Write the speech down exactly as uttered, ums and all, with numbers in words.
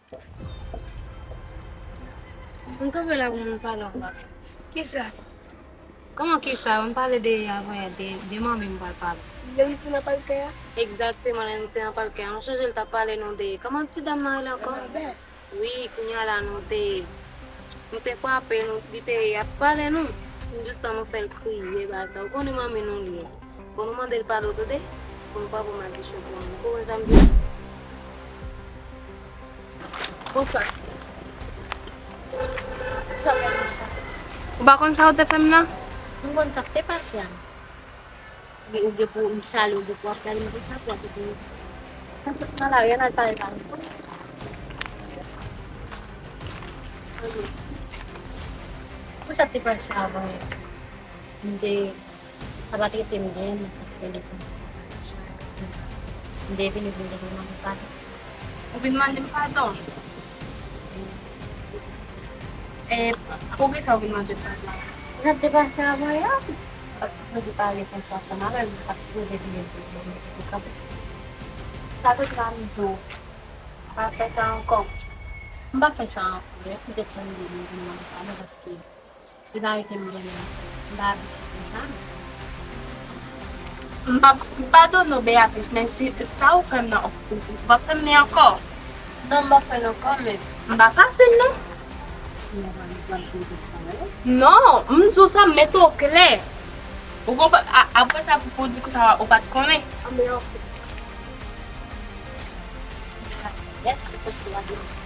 M twouve la pou m pale anba. Kisa? Kòman kisa? M pale de avan yè, de, de manmi m pral pale. Lè nou te nan palkè a? Egzakteman, lè nou te nan palkè a. Nou sonje l t ap pale nou de, kòman ti dam nan rele ankò? Anabè. Wi, kounye a la nou te, nou te frape, nou, li te ap pale nou. Jistan nou fè l kriye, bagay sa. Ou konnen manmi nou li ye. Fò nou mande l padon, tande? Fò nou pa pran maldiksyon pou nou. Ou konprann sa m di w? Bonswa. Ou pa konn sa w te fè m nan? M konn sa k te pase a. Ou gen, ou gen pou m sale, ou gen pou ap gade m konsa, pou ap ede m. Nan lari a, n al pale pa nou. Pou sa k te pase avan, m te, sa pa t rete m byen, m t ap rele konsa. M te vini pou m te vin mande padon. Ou vin mande m padon? E poukisa ou vin mande m padon? Jan te pase avan yè, ou pa t sipoze pale konsa ansanm avè m, ou pa t sipoze vini pou kanpe. Sa vle di m di w, pa fè sa ankò. M pa fè sa ankò, e poutèt sa m di w m vin mande padon, paske li pa rete m byen menm. M pa abitye konsa. M p ap padone w, Beatrice, men si sa ou fè m nan, ou, ou p ap fè m li ankò. Non, m p ap fè l ankò, men. M pa fasil, non. Non, m di w sa, m mete w klè. Ou konprann? A, apre sa, pou, pou w di konsa, ou pa t konnen. Anben, ok. Yes, ou konprann.